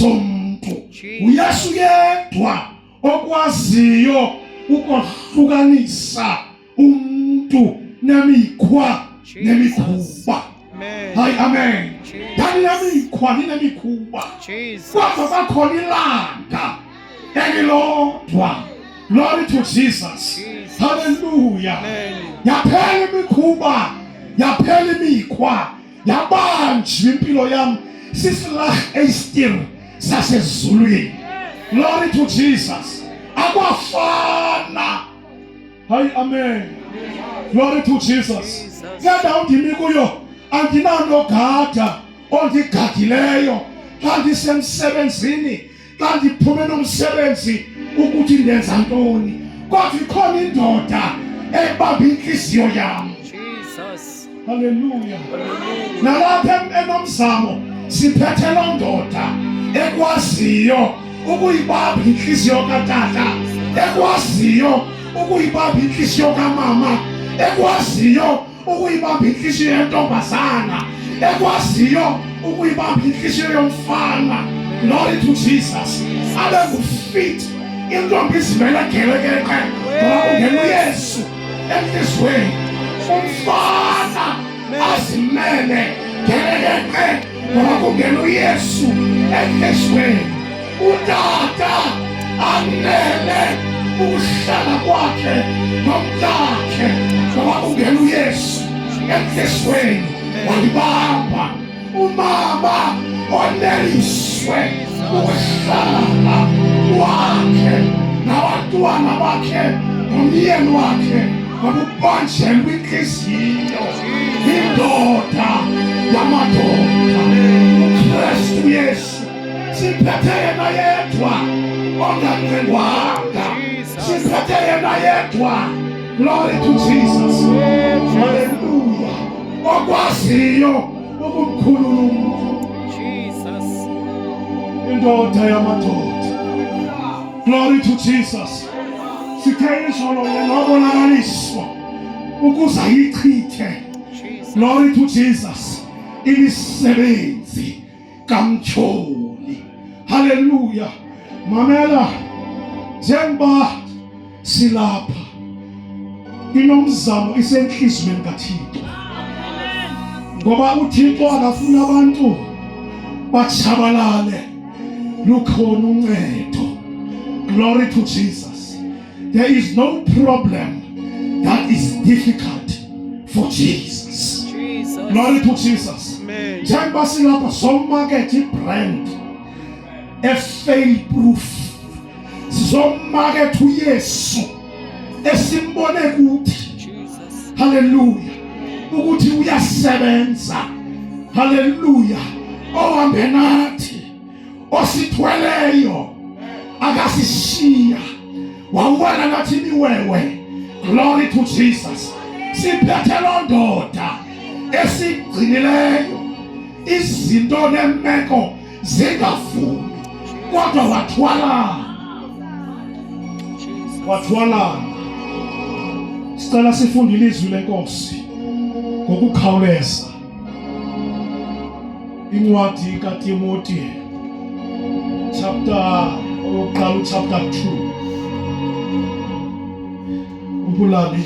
Somntu uYesu yedwa okwaziyo ukohlukanisa umntu nemikhwa nemikhuba. Hayi, amen. Ndaninemikhwa, ninemikhuba, kodwa bakhona ilanga elilodwa. Glory to Jesus, haleluya. Yaphela imikhuba, yaphela imikhwa, yabanjwa impilo yam sisilah eistir sasezulwini. Glory to Jesus. Akwafana. Hayi, amen. Glory to Jesus. Kule ndawo ndimi kuyo andinanogada ondigadileyo xa ndisemsebenzini, xa ndiphume nomsebenzi, ukuthi ndenza ntoni, kodwa ikhona indoda ebamba intliziyo yam. Haleluya. Nalapha enomzamo siphethe loo ndoda ekwaziyo ukuyibamba intliziyo katata, ekwaziyo ukuyibamba intliziyo kamama, ekwaziyo ukuyibamba intliziyo yentombazana, ekwaziyo ukuyibamba intliziyo yomfana. Glory to Jesus. Abe ngufit intombi izimele gelekeqe ngoba kungena uYesu entliziyweni, umfana azimele gelekeqe ngoba kungena uYesu entliziyweni, utata anele ukuhlala kwakhe nomntakhe ngoba kungena uYesu entliziyweni walibamba, umama oneliswe ukuhlala kwakhe nabantwana bakhe nomyeni wakhe ngoba ubanjelwe intliziyo indoda yamadoda uKristu Yesu. Siphethe yena yedwa ongancengwanga, siphethe yena yedwa. Glory to Jesus, haleluya, okwaziyo ukumkhulula umuntu, indoda yamadoda. Glory to Jesus. Sithe izolo yena wabonakaliswa ukuze ayichithe, glory to Jesus, imisebenzi kamtyholi. Haleluya. Mamela, njengoba silapha inomzamo isenhliziyweni kaThixo, ngoba uThixo akafuna abantu batshabalale, lukhona uncedo. Glory to Jesus. There is no problem that is difficult for Jesus. Jesus. Glory to Jesus. Njengoba silapha somakethe ibrand efail proof, sizomaketha uYesu esimbone kuthi, haleluya, ukuthi uyasebenza, haleluya, ohambe nathi, osithweleyo, akasishiya, wawela nathi imiwewe. Glory to Jesus. Siphethe loo ndoda esigcinileyo izinto nemeko zingavumi, kodwa wathwalana, wathwalana. Sicela sifunde ilizwi lenkosi ngokukhawuleza, incwadi kaTimoti chapter owokuqala, uchapter 2, ubulali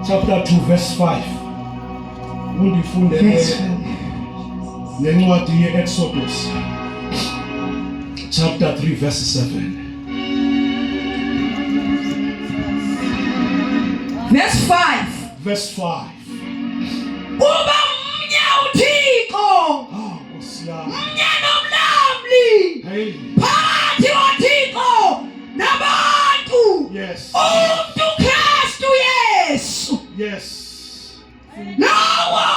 chapter 2 verse 5, undifundele nencwadi ye-Exodus chapter 3 verse 7. Verse 5. Verse 5. Kuba mnye uThixo, Ah, Nkosi yami. mnye nomlamli phakathi koThixo nabantu, umntu Kristu Yesu, lowo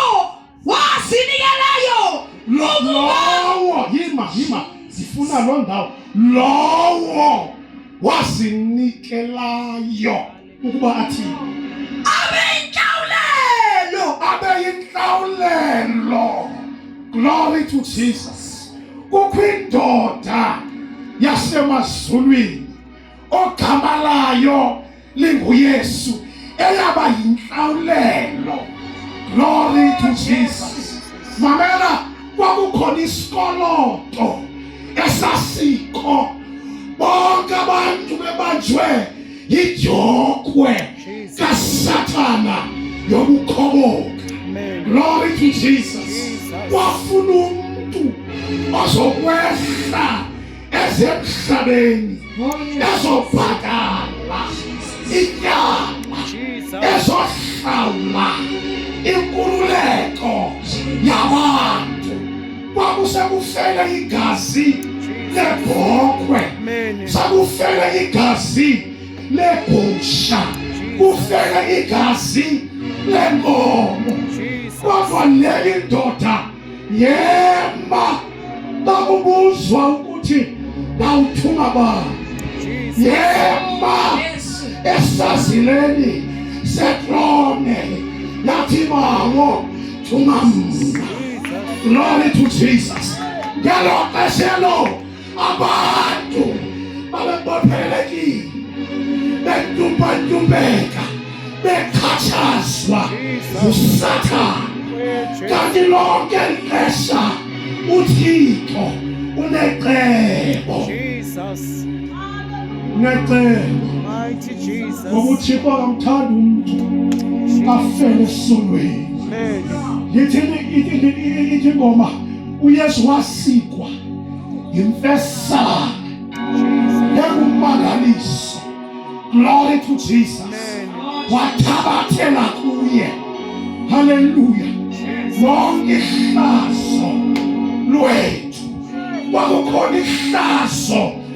wasinikelayo ukuba Lowo, yima, yima, sifuna loo ndawo, lowo wasinikelayo ukuba athini? Abe yintlawulelo. Abe yintlawulelo. Glory to Jesus. Kukho indoda yasemazulwini ogama layo linguYesu eyaba yintlawulelo. Glory to Jesus. Mamela. Kwakukhona isikoloto esasikho bonke abantu bebanjwe yidyokhwe kaSathana yobukhoboka. Glory to Jesus. Wafuna umuntu ozokwehla ezemhlabeni ezobhatala ityala ezohlawula inkululeko yabantu kwakusekufele igazi lebhokhwe sakufele igazi legusha kufele igazi lenkomo kodwa le indoda yema bakubuzwa ukuthi bawuthuma bani yema esazileni setrone yathi bawo thuma mna glory to jesus ngelo xeshelo abantu babebophelelekile bentumpantumpeka bexhatshazwa ngusathane kanti lonke lixesha uthixo unecebo unecebo ngoba uthixo akamthandi umntu afele esonweni yithini ithi ingoma uyesu wasikwa yimfesana engummangaliso glory to jesus wathabathela kuye haleluya lonke ihlazo lwethu kwakukhona ihlazo